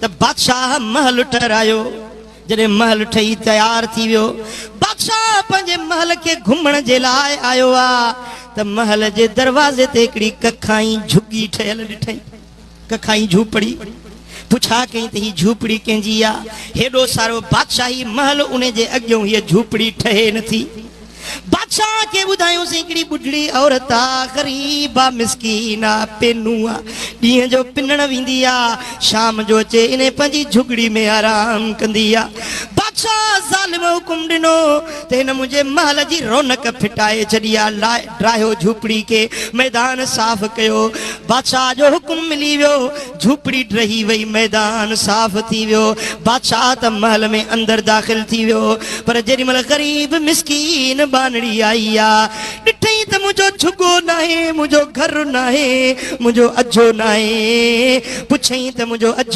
ته بادشاهه محل ٺهرايو. جڏهن محل ٺهي تيار ٿي ويو، بادشاهه پنهنجي محل کي گهمڻ جي لاء آيو آ ته محل جي دروازي تي هڪڙي ڪکائين جهڳي ٺهيل ڏٺائين. ڪکائين جهوپڙي. پڇا ڪيائين ته هي جهوپڙي ڪنهن جي آ؟ هيڏو سارو بادشاهي محل ان جي اڳيون هيء جهوپڙي ٺهي نٿي. بادشاهه کي ٻڌايونسين هڪڙي ٻڍڙي عورت آ، غريب آ، مسڪين آ، پينو آ، ڏينهن جو پنڻ ويندي آ، شام جو اچي انهي پنهنجي جهڳڙي ۾ آرام ڪندي آ. بادشاهه ظالم حڪم ڏنو ته هن منهنجي محل جي رونق ڦٽائي ڇڏي آ، ڊاهيو جهوپڙي کي، ميدان صاف ڪيو. بادشاهه جو حڪم ملي ويو، جهوپڙي ڊهي وئي، ميدان صاف ٿي ويو، بادشاهه ته محل ۾ اندر داخل ٿي ويو، پر جيڏي مهل غريب مسڪين ٻانهڙي آئي آ، ڏٺئين ته منهنجو جهڳو ناهي، منهنجو گهر ناهي، منهنجو اجهو ناهي، پڇيائين ته منهنجو اجهو.